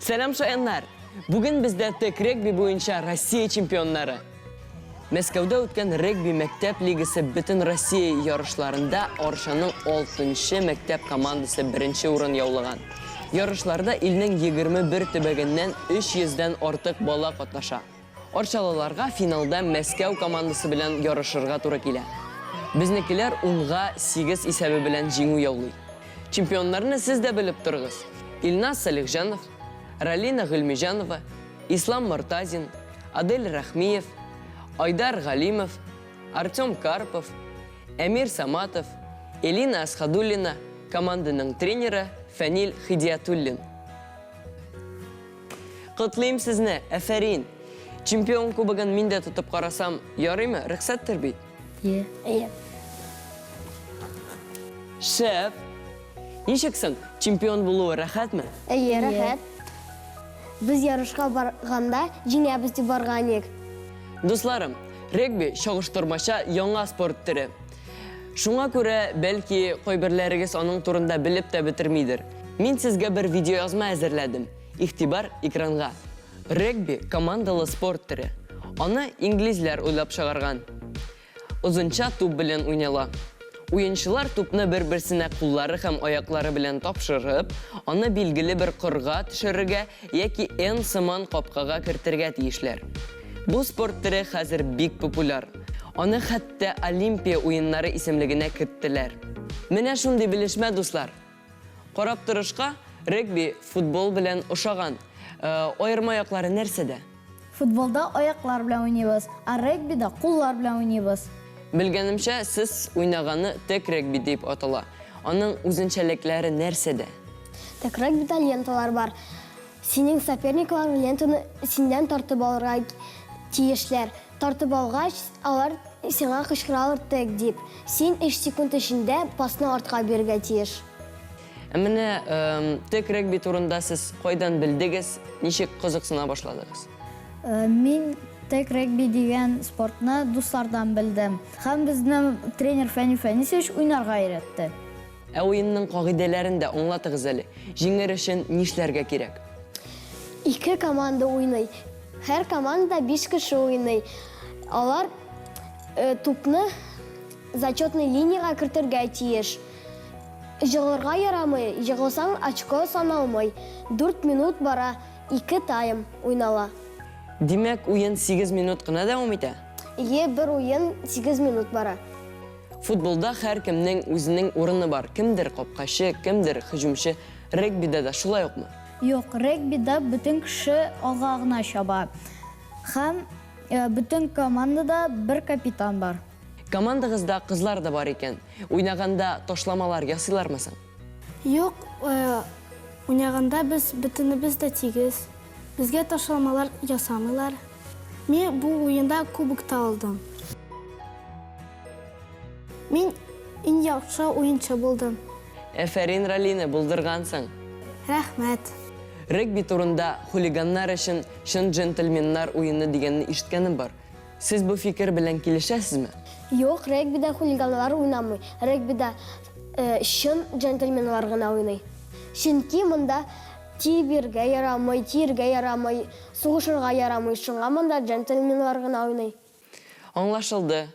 Сәлам, шаяннар! Бүген бездә тек регби буенча Россия чемпионнары. Мәскәүдә үткән регби мәктәп лигасы бөтен Россия ярышларында Арчаның 6 мәктәп командасы беренче урын яулаган. Ярышларда илнең 21 төбәгеннән 300 дән артык бала катнаша. Арчалыларга финалда Мәскәү командасы белән ярышырга туры килә. Безнекеләр унга сигез исәбе белән җиңү яулый. Чемпионнарны сез дә белеп торыгыз, Илназ Салихҗанов, Ралина Гыйльмиҗанова, Ислам Мортазин, Адель Рәхмиев, Айдар Галимов, Артем Карпов, Әмир Саматов, Элина Асхадуллина, команданың тренеры Фәнил Хидиятуллин. Котлыйм сезне, әфәрин! Чемпион кубогын мин дә тотып карасам, ярыймы, рөхсәттер бит? Е. Әйе. Шәп! Ничек соң, чемпион булуы рәхәтме? Әйе, рәхәт. Без ярышка барганда җиңәбез дип барган идек. Дусларым, регби чагыштырмача яңа спорт төре. Шуңа күрә, бәлки, кайберләрегез аның турында белеп тә бетермидер. Мин сезгә бер видеоязма әзерләдем. Игътибар экранга. Регби, командалы спорт төре. Аны инглизләр уйлап чыгарган. Озынча туп белән уйнала. Уенчылар тупны бер-берсенә куллары һәм аяклары белән тапшырып, аны билгеле бер кырга төшерергә яки N сыман капкага кертергә тиешләр. Бу спорт төре хәзер бик популяр. Аны хәтта Олимпия уеннары исемлегенә керттеләр. Менә шундый белешмә, дуслар. Карап торышка, регби футбол белән ошаган. Аерма яклары нәрсәдә? Футболда аяклар белән уйныйбыз, ә регбида куллар белән уйныйбыз. Белгәнемчә, сез уйнаганы тек-регби дип атала. Аның үзенчәлекләре нәрсәдә? Тек-регбида ленталар бар. Синең соперникларың лентаны синнән тартып алырга тиешләр. Тартып алгач, алар сиңа кычкыралар тек дип. Син өч секунд эчендә пасны артка бирергә тиеш. Ә менә тек регби турында сез кайдан белдегез, ничек кызыксына башладыгыз? Мин тек регби дигән спортны дуслардан белдем. Һәм безне тренер Фәнил Фәнисович уйнарга өйрәтте. Ә уенның кагыйдәләрен дә аңлатыгыз әле. Җиңер өчен нишләргә кирәк? Ике команда уйный. Һәр командада биш кеше уйный. Алар тупны зачетный линиягә кертергә тиеш. Җыгылырга ярамый, җыгылсаң, очко саналмый. Дүрт минут бара, ике тайм уйнала. Димәк, уен сигез минут кына дәвам итә? Ие, бер уен сигез минут бара. Футболда һәркемнең үзенең урыны бар, кемдер капкачы, кемдер һөҗүмче. Регбида да шулай укмы? Юк, регбида бөтен кеше алга гына чаба. Һәм бөтен командада бер капитан бар. Командагызда кызлар да бар икән. Уйнаганда ташламалар ясыйлармы соң? Юк, уйнаганда без бөтенебез дә тигез. Безгә ташламалар ясамыйлар. Мин бу уенда кубок та алдым. Мин иң яхшы уенчы булдым. Әфәрин, Ралина, булдыргансың! Рәхмәт! Регби турында хулиганнар өчен чын джентльменнар уены дигәнне ишеткәнем бар. Сез бу фикер белән килешәсезме? Юк, регбида хулиганнар уйнамый. Регбида чын джентльменнар гына уйный. Чөнки монда тибергә ярамый, тиергә ярамый, сугышырга ярамый, шуңа монда джентльменнар гына уйный. Аңлашылды.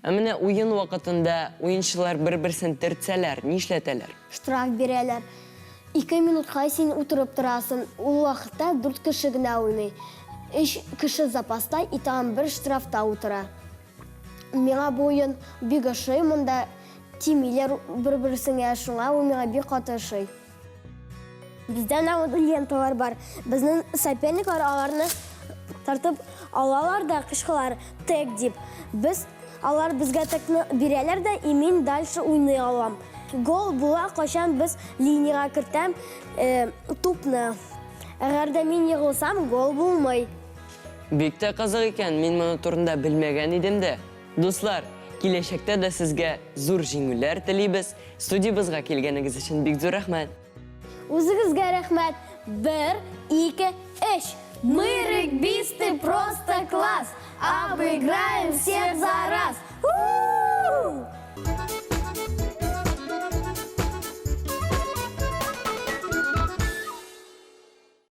Ә менә уен вакытында уенчылар бер-берсен төртсәләр, нишләтәләр? Штраф бирәләр. Ике минутка син утырып торасың. Ул вакытта дүрт кеше генә уйный. Өч кеше запаста и тагын бер штрафта утыра. Миңа бу уен бик ошый, монда тимиләр бер-берсеңә, шуңа ул миңа бик каты ошый. Бездә менә ленталар бар. Безнең соперниклар аларны тартып алалар да кычкыралар тег дип. Без алар безгә тегны бирәләр дә, и мин дальше уйный алам. Гол була, кайчан без линиягә кертәм э, тупны. Әгәр дә мин егылсам, гол булмый. Бик тә кызык икән, мин моны турында белмәгән идем дә. Дуслар, киләчәктә дә сезгә зур җиңүләр телибез. Студиябызга килгәнегез өчен бик зур рәхмәт. Үзегезгә рәхмәт. Бер, ике, өч. Мы регбисты просто класс! Обыграем всех за раз! У-у-у!